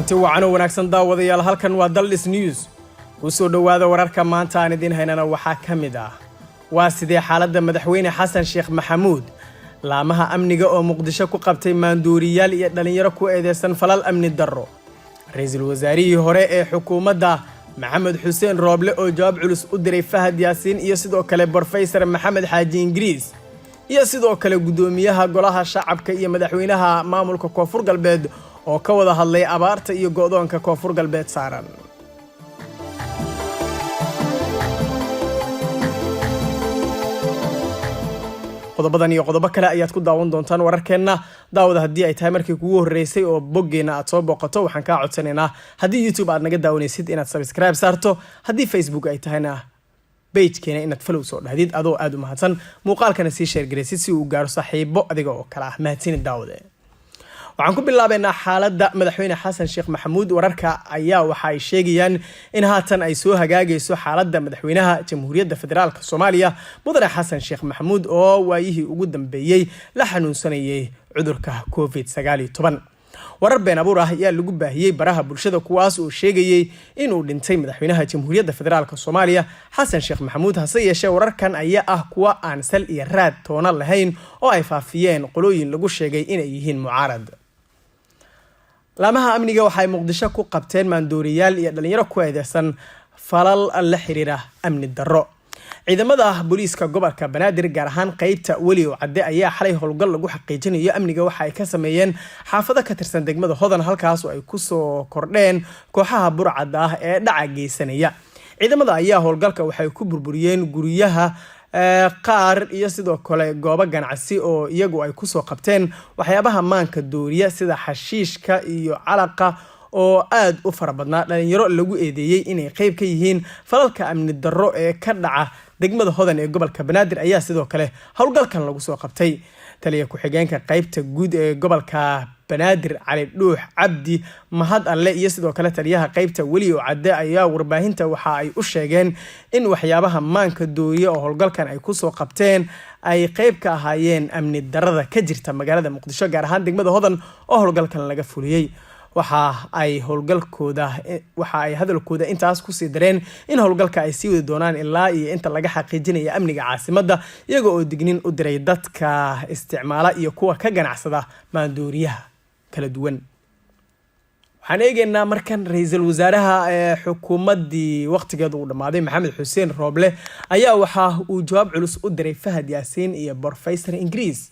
Kulanti wacan oo wanaagsan, daawadayaal. Halkan waa Daldhis News. Ku soo dhowaada wararka maanta aan idiin haynana. Waxaa ka mid ah: waa sidee xaaladda Madaxweyne Xasan Sheekh Maxamuud? Laamaha amniga oo Muqdisho ku qabtay maanduuriyaal iyo dhallinyaro ku eedeysan falal amni darro. Ra-iisul wasaarihii hore ee xukuumadda Maxamed Xuseen Rooble oo jawaab culus u diray Fahad Yaasiin iyo sidoo kale Brofesor Maxamed Xaaji Ingiriis, iyo sidoo kale guddoomiyaha Golaha Shacabka iyo madaxweynaha maamulka Koonfur Galbeed oo ka wada hadlay abaarta iyo go'doonka Koonfur Galbeed saaran. Qodobadan iyo qodobo kale ayaad ku daawan doontaan wararkeenna. Daawada, haddii ay tahay markii kugu horreysay oo boggeenna aad soo booqato, waxaan kaa codsanaynaa, haddii YouTube aad naga daawanaysid, inaad subscribe saarto, haddii Facebook ay tahayna page-keena inaad follow soo dhahdid, adoo aada u mahadsan. Muuqaalkana sii share garaysid si uu gaaro saaxiibo adiga oo kale ah. Mahadsanid, daawade. Waxaan ku bilaabaynaa xaaladda Madaxweyne Xasan Sheekh Maxamuud. Wararka ayaa waxa ay sheegayaan in haatan ay soo hagaagayso xaaladda madaxweynaha Jamhuuriyadda Federaalka Soomaaliya, Mudane Xasan Sheekh Maxamuud, oo waayihii ugu dambeeyey la xanuunsanayay cudurka COVID-19. Warar been abuur ah ayaa lagu baahiyey baraha bulshada, kuwaas oo sheegayey inuu dhintay madaxweynaha Jamhuuriyadda Federaalka Soomaaliya Xasan Sheekh Maxamuud. Hase yeeshee, wararkan ayaa ah kuwa aan sal iyo raad toona lahayn oo ay faafiyeen qolooyin lagu sheegay inay yihiin mucaarad. Laamaha amniga waxay Muqdisho ku qabteen maandooriyaal iyo dhalinyaro ku eedeysan falal la xiriira amni darro. Ciidamada booliiska gobolka Banaadir, gaar ahaan qeybta Weli oo Cadde, ayaa xalay howlgal lagu xaqiijinayo amniga waxa ay ka sameeyeen xaafado ka tirsan degmada Hodan, halkaas oo ay kusoo kordheen kooxaha burcadda ah ee dhaca geysanaya. Ciidamada ayaa howlgalka waxay ku burburiyeen guryaha qaar iyo sidoo kale goobo ganacsi oo iyagu ay kusoo qabteen waxyaabaha maanka dooriya sida xashiishka iyo calaqa oo aada u fara badnaa. Dhalinyaro lagu eedeeyey inay qeyb ka yihiin falalka amni darro ee ka dhaca degmada Hodan ee gobolka Banaadir ayaa sidoo kale howlgalkan lagu soo qabtay. Taliya ku-xigeenka qeybta guud ee gobolka Banaadir, Cali Dhuux Cabdi Mahad Alle, iyo sidoo kale taliyaha qeybta Weli oo Cadde ayaa warbaahinta waxa ay u sheegeen in waxyaabaha maanka dooriya oo howlgalkan ay kusoo qabteen ay qeyb ka ahaayeen amni darada ka jirta magaalada Muqdisho, gaar ahaan degmada Hodan oo howlgalkan laga fuliyey. Waxa ay hadalkooda intaas kusii dareen in howlgalka ay sii wadi doonaan ilaa iyo inta laga xaqiijinaya amniga caasimadda, iyaga oo dignin u diray dadka isticmaala iyo kuwa ka ganacsada maandooriyaha kala duwan. Waxaan eegeynaa markan ra-iisul wasaaraha ee xukuumaddii waqtigeeda uu dhammaaday, Maxamed Xuseen Rooble, ayaa waxa uu jawaab culus u diray Fahad Yaasiin iyo Brofesor Ingiriis.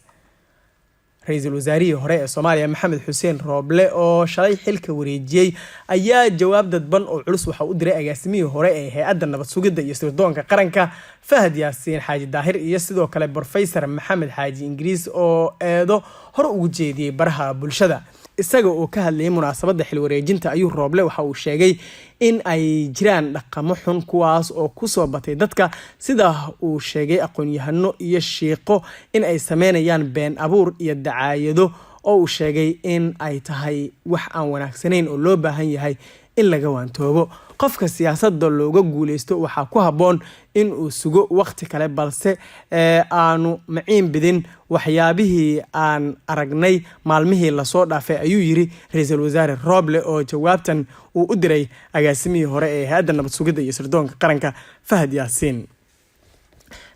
Ra-iisul wasaarihii hore ee Soomaaliya Maxamed Xuseen Rooble, oo shalay xilka wareejiyey, ayaa jawaab dadban oo culus waxa u diray agaasimihii hore ee Hay-adda Nabad Sugidda iyo Sirdoonka Qaranka, Fahad Yaasiin Xaaji Daahir, iyo sidoo kale Brofesor Maxamed Xaaji Ingiriis, oo eedo hore ugu jeediyey baraha bulshada. Isaga oo ka hadlayay munaasabadda xil wareejinta ayuu Rooble waxa uu sheegay in ay jiraan dhaqamo xun, kuwaas oo kusoo batay dadka, sida uu sheegay aqoon-yahano iyo shiiqo, in ay sameynayaan been abuur iyo dacaayado, oo uu sheegay in ay tahay wax aan wanaagsanayn oo loo baahan yahay in laga waantoobo. Qofka siyaasadda looga guuleysto waxaa ku habboon in uu sugo waqti kale, balse aanu maciin bidin waxyaabihii aan aragnay maalmihii lasoo dhaafay, ayuu yiri Ra-iisul Wasaare Rooble, oo jawaabtan uu u diray agaasimihii hore ee Hay-adda Nabad Sugidda iyo Sirdoonka Qaranka, Fahad Yaasiin.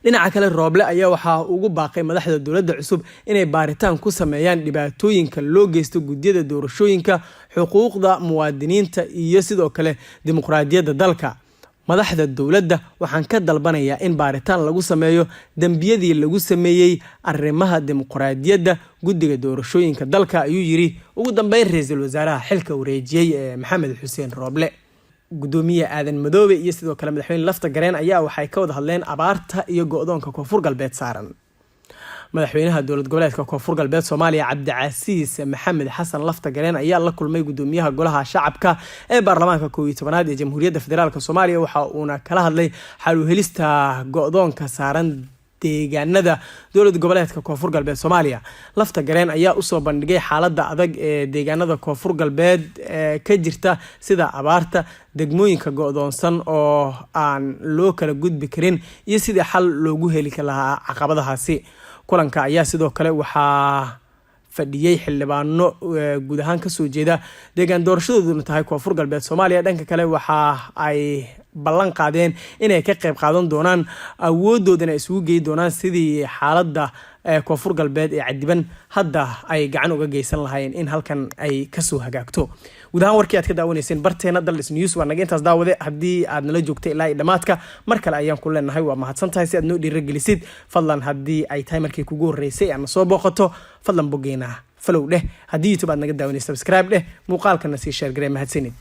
Dhinaca kale, Rooble ayaa waxaa ugu baaqay madaxda dowladda cusub inay baaritaan ku sameeyaan dhibaatooyinka loo geysto guddiyada doorashooyinka, xuquuqda muwaadiniinta iyo sidoo kale dimuqraadiyadda dalka. Madaxda dowladda waxaan ka dalbanayaa in baaritaan lagu sameeyo dembiyadii lagu sameeyey arrimaha dimuqraadiyadda, guddiga doorashooyinka dalka, ayuu yiri ugu dambeyn ra-iisul wasaaraha xilka wareejiyey ee Maxamed Xuseen Rooble. Gudoomiye Aadan Madoobe iyo sidoo kale Madaxweyne Lafta Gareen ayaa waxay ka wada hadleen abaarta iyo go-doonka Koonfur Galbeed saaran. Madaxweynaha Dowlad Goboleedka Koonfur Galbeed Soomaaliya, Cabdicasiis Maxamed Xasan Lafta Gareen, ayaa la kulmay gudoomiyaha Golaha Shacabka ee baarlamaanka 11aad ee Jamhuuriyadda Federaalka Soomaaliya, waxa uuna kala hadlay xal u helista go-doonka saaran deegaanada Dowlad Goboleedka Koonfur Galbeed Soomaaliya. Lafta Gareen ayaa usoo bandhigay xaalada adag ee deegaanada Koonfur Galbeed ee ka jirta, sida abaarta, degmooyinka go-doonsan oo aan loo kala gudbi karin, iyo sidii xal loogu heli lahaa caqabadahaasi. Kulanka ayaa sidoo kale waxaa Fadhiyey xildhibaano guud ahaan kasoo jeeda deegaan doorashadooduna tahay Koonfur Galbeed Soomaaliya. Dhanka kale, waxa ay ballan qaadeen inay ka qayb qaadan doonaan, awoodoodana isugu gey doonaan sidii xaaladda Koonfur Galbeed ee cadiban hadda ay gacan uga geysan lahaayeen in halkan ay kasoo hagaagto. Guud ahaan, warkii aad ka daawanayseen barteena Daldhis News waa naga intaas. Daawade, haddii aad nala joogtay ilaa iyo dhammaadka, mar kale ayaan ku leenahay waa mahadsan tahay si aad noo dhiiragelisid. Fadlan, haddii ay tahay markii kugu horreysay aadna soo booqato, fadlan boggeena follow dheh. Haddii YouTube aad naga daawanaysa, subscribe dheh, muuqaalkana sii share garee. Mahadsanid.